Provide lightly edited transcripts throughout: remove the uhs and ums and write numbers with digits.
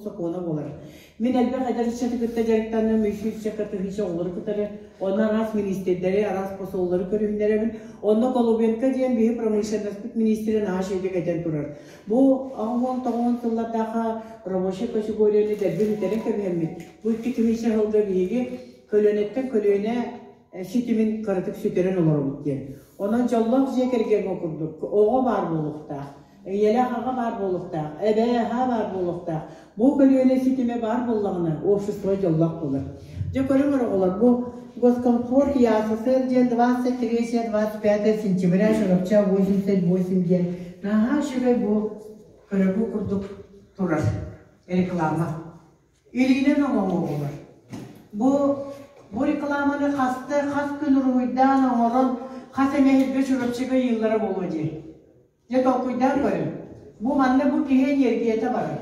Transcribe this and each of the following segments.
Сокуона буолар. Мин элбэх эдэр ыччаты кытта дьарыктанным, үс тыһыынча оҕолору кытары, онно араас миниистирдэри, араас посоллары көрүһүннэрэбин. Онно Голубенко диэн биһи промышленностьпыт миниистирэ наһаа үчүгэйдик этэн турар. Бу 89 сыллардаахха рабочай категорияны дэлби бүтэрэн кэбиһэммит. Бу 2000 сылга биһиги көлүөнэттэн көлүөнэ ситимин кыратык сүтэрэн олоробут диэн. Онон дьоллоох дьиэ кэргэҥҥэ курдук оҕо баар буолуохтаах. Ийэлээх аҕа баар буолуохтаах, эбээ, аһаа баар буолуохтаах. Бу көлүөнэ ситимэ баар буоллаҕына, общество дьоллоох буолар. Дьэ көрүҥ эрэ оҕолор, бу Госкомфорт ЯССР диэн 23-25 сентября Чурапча 88 диэн наһаа үчүгэй бу көрөгү курдук турар реклама. Илиинэн оҥоһуллар. Бу бу рекламаны хаста хас күн уруһуйдаан оҥорон хас эмэ иһиргэ Чурапчыга ыйыыллара буолуо дии. Дьэ толкуйдаан көрүҥ. Бу манна бу киһи эниэргийэтэ барар.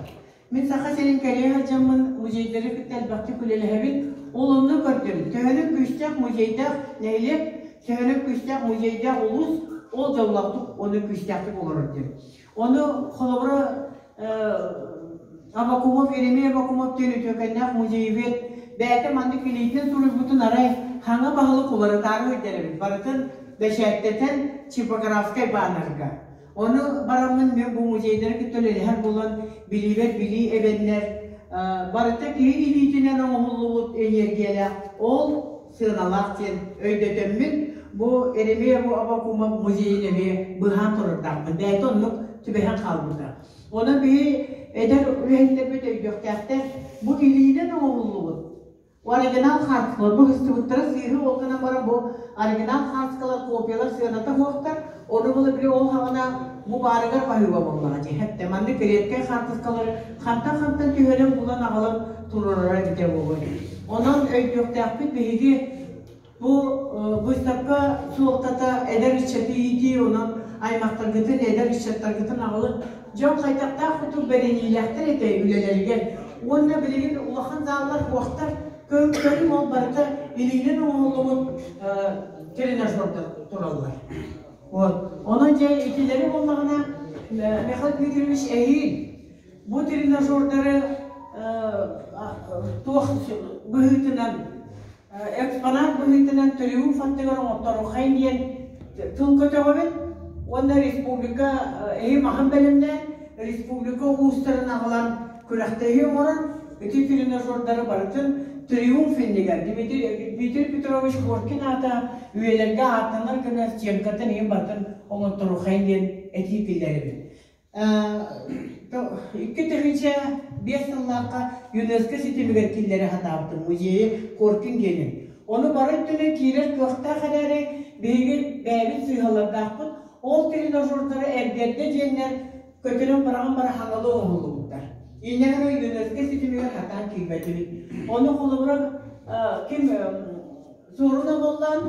Мин Саха сирин кэрийэ сылдьаммын музейдары кытта элбэхтик үлэлэһэбин. Ол онно көрдүм. Төһөнөн күүстээх музейдаах нэһилиэк, төһөнөн күүстээх музейдаах улуус, ол дьоллоохтук уонна күүстээхтик олорор диэн. Ону холобура Авакумов, Еремей Авакумов диэн үтүөкэннээх музеевед бэйэтэ маннык илиитинэн суруйбутун арай хаҥа баһылык уларытаары сылдьар эбит. Барытын бэчээттэтэн типографскай баннерга. Ону бараммын мен бу музейдары кытта үлэлэһэр буолан билиибэр билии эбэннэр барыта киһи илиитинэн оҥоһуллубут энергиялээх ол сыаналаах диэн өйдөтөммүн бу Еремей Авакумов музейын эмиэ быһаан турардаахпын. Бэйэтэ оннук түбэһэн хаалбыта. Онон биһи эдэр үлэһиттэрбит өйдүөхтээхтэр бу илиинэн оҥоһуллубут оригинал хаартыскалар бу быстыбыттара сыыһы ол гынан баран бу оригинал хаартыскалар копиялар сыаната суохтар ону була били ол хаҕана бу баарыгар баһыыба буоллаҕа дии хэттэ маннык редкэй хаартыскалары хантан-хантан түһэрэн булан аҕалан туруорара эбитэ буолуо онон өйдүөхтээхпит биһиги Бу выставка суолтата эдэр ыччаты иитии, онон аймахтаргытын, эдэр ыччаттаргытын аҕалын дьон хайдахтаах курдук бэриниилээхтэр этэй үлэлэригэр уонна билигин улахан заллар суохтар, көрүҥ ол барыта илиинэн оҥоһуллубут тренажердар тураллар. Вот. Онон дьэ итилэри буоллаҕына Михаил Дмитриевич эһиил бу тренажердары туох быһыытынан Экспонат быһыытынан Триумф аттыгар оҥотторуххайын диэн тыл көтөҕөбүн уонна республика эһи маһын бэлэмнээн республика уустарын аҕалан күрэхтэһии оҥорон ити тренажердары барытын Триумф иннигэр Дмитрий Петрович Коркин аата үйэлэргэ ааттанар гына стенкатын иһин барытын оҥотторуххайын диэн этии киллэрэбин. 2005 сыллаахха ЮНЕСКО ситимигэр киллэрэ сатаабытым музейы Коркин диэнин. Ону бары өттүнэн киирэр кыахтаах эрээри, биһиги бэйэбит сыыһалардаахпыт, ол тренажердары эргэрдэ диэннэр көтүрэн быраҕан бара хаҥалыы оҥоһуллубуттар. Инньэ гынан ЮНЕСКО ситимигэр сатаан киирбэтибит. Ону холобура ким Суорун Омоллоон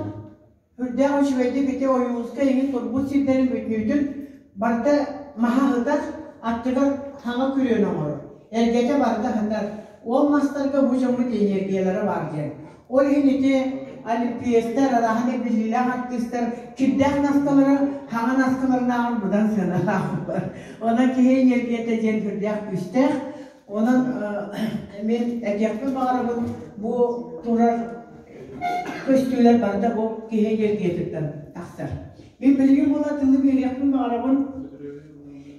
Үрдээх үчүгэйдик ити Ойуунускай иһин турбут сирдэрин бүтүннүүтүн барыта маһа сытар, аттыгар хаҥа күрүөнү оҥорор. Эргэтэ барыта сытар. Ол мастарга бу дьоммут энергиялара баар диэн. Ол иһин ити олимпиецтэр, арааһынай биллиилээх артыыстар кирдээх наскалара хаҥа наскаларынааҕар быдан сыаналаах. Онон киһи энергията диэн сүрдээх күүстээх. Онон мин этиэхпин баҕарабын бу турар көстүүлэр барыта бу киһи энергиятыттан тахсар. Мин билигин буола тылы биэриэхпин баҕарабын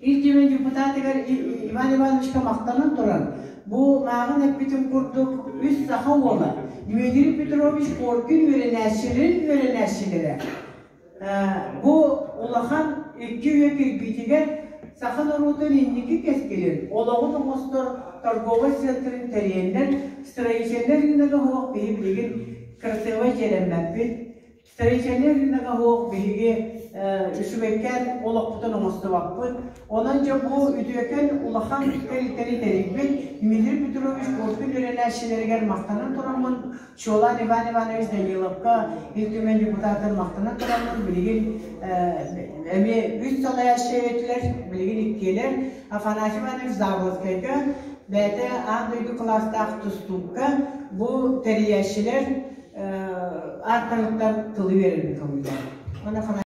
Ил Түмэн депутатыгар Иван Ивановичка махтанан туран, бу мааҕын эппитим курдук үс саха уола Дмитрий Петрович Коркин үөрэнээччилэрин үөрэнээччилэрэ Бу улахан икки үйэ кирбиитигэр саха норуотун инники кэскилин, олоҕун оҥостор торговай центрин тэрийэннэр, строительнай рынога суох биһи билигин красивай дьиэлэммэппит, строительнай рынога суох биһиги үчүгэйкээн олохпутун оҥостубаппыт. Онон дьэ бу үтүөкэн улахан тэрилтэни тэрийбит Дмитрий Петрович Коркин үөрэнээччилэригэр махтанан тураммын Чуолаан Иван Иванович Даниловка Ил Түмэн депутатын махтанан тураммын билигин эмиэ үс салайааччы этилэр, билигин иккиэлэр. Афанасий Иванович Заболоцкайга бэйэтэ аан дойду кылаастаах тустуукка бу тэрийээччилэр ааттарыттан тылы биэрэрбин көҥүллээн.